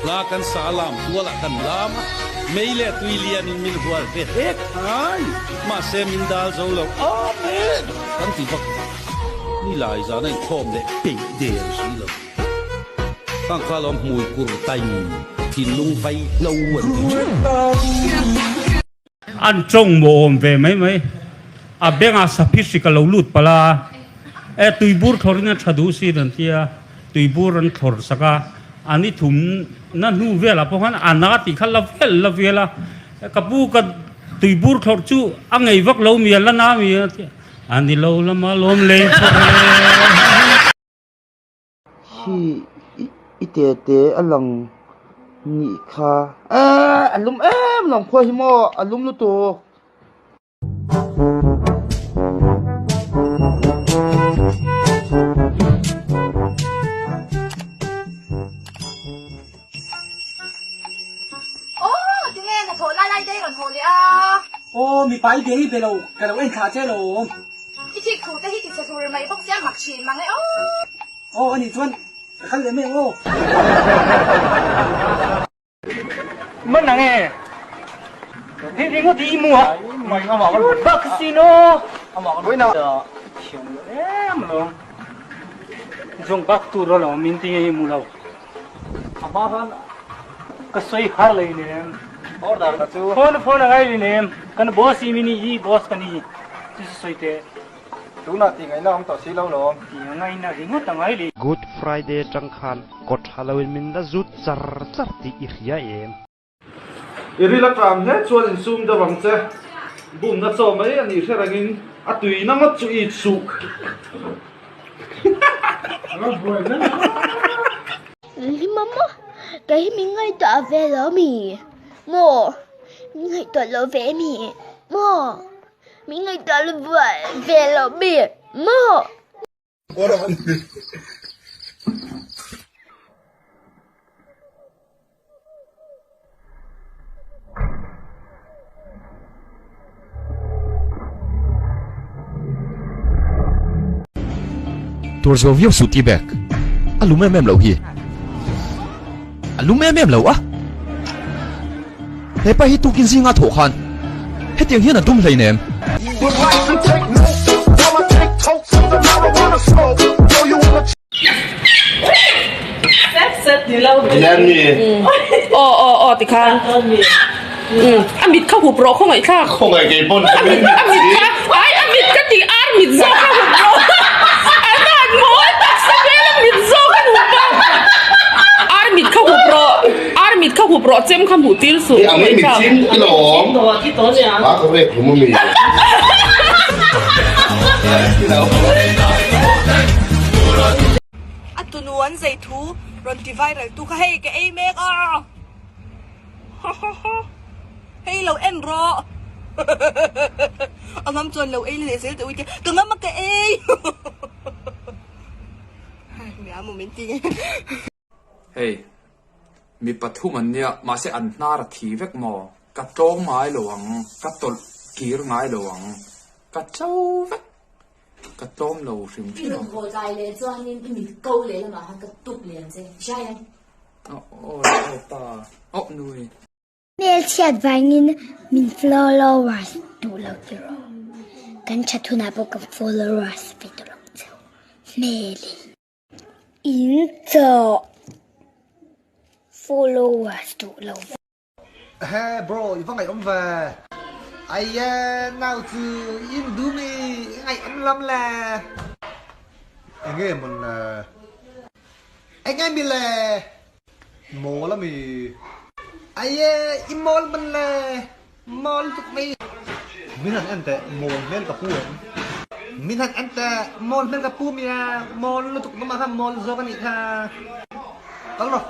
Hla kan sa a lam tualah kan lam a, mei leh tui lianin min hual ve hlek hai. Mahse min dal zo lo, Amen! Kan ti vak vak. Ni lai zan a inkhawm leh peih der si lo. Khang kha lawm hmui kur taim thinlung vai hlo an ti thin. An tawng maw awm ve mai mai. A bengah saphi hrik a lo lut palh a, e tuibur thlawrin a tha duh sin an ti a, tuibur an thlawr sak a, a ni thum na hnu velah pawh khan a na tih kha la vel la vel a, ka pu ka tuibur thlawr chu a ngei vak lo mi a la na mi a ti a, a ni lo lama lawm lei thlawr e. Hi i te te a lang nih kha e a lum em lang khuai hi maw a lum lutuk. Aw tinge hnathawh lai lai te i rawn haw leh a. Aw mipa i bia hi be lo ka lo en thlah che lo. I thik thu te hi ti chhe thur mai bawk sia mak thin mang e aw. Aw anih chuan ka kal leh mai ang aw. Man ang e. Hei ringawt hi i mu a. Bak sin aw. Thiam lo em alawm. Zawng bak tur alawm min ti nge i mu lo. A hma khan ka sawi har lei nem. Phone phone a ngai lei nem. Kan boss i mini i boss ka ni. Chu chu sawi teh. Tunah tih ngaihna awm tawh si lo lawm. Tih ngaihna ringawt a ngai lei. Good Friday atang khan kawt tha loin min la zut char char tih i hria em? I ril atang hle chuan insum deuh ang che. Bumna chaw mai a nih hre rengin a tuina ngawt chu i chhuh. Hi mama, kei hi min ngaihtuah ve lo mi? Maw? Min ngaihtuah lo ve mi? Maw? Min ngaihtuah lo ve lo mi? Maw? Tur zo viau suh T-bag. A lum em em loh hi. A lum em em lo a. Hepa hi tukin zinga thawh khan hetiang hian a dum hleinem. Aw aw aw tikhan a mit kha hup rawh khawngaih thlak Khawngaih kei pawn a mit a mit kha ai a mit ka tih ar mit zawk a hup rawh a nan mawi taksa vel a mit zawk a hup a ar mit kha hup rawh ar mit kha hup rawh chem kha hmuh tir suh Hi ang i mit chim i lawm a ka rek hlum a mi. A tunu an zei thu rawn ti viral tu kha hei ka ei mek a hei lo en rawh a ngam chuan lo ei leh zel teh uite ka ngam a ka ei mi a maw min ti nge. Hei mi pathum an nia mahse an hnar a thi vek maw ka tlawng ngai lo ang ka tawlh kir ngai lo ang ka cho vek. Ka tlawm lo hrim hrim I rawn haw tlai leh chuanin i mit ko leh lamah khan ka tup leh ang che. Hria em? Aw aw aw pa aw nui. Hmelchhiat vangin min followers duh lo tiraw? Kan that hunah pawh kan followers ve tawh lo ang cheu. Hmeli. In chawh followers duh lo. He bro i va ngaih awm ve. Aia nau chu in du mi i ngaih awm lam le. Enge mawn le. Enge mi le. Mawl ami. Aia i mawl man le. Mawl tuk mai. Min han en teh mawl hmel ka pu em. Min han en teh mawl hmel ka pu mia mawl lutuk lamah khan mawl zawk anih kha. Kal rawh.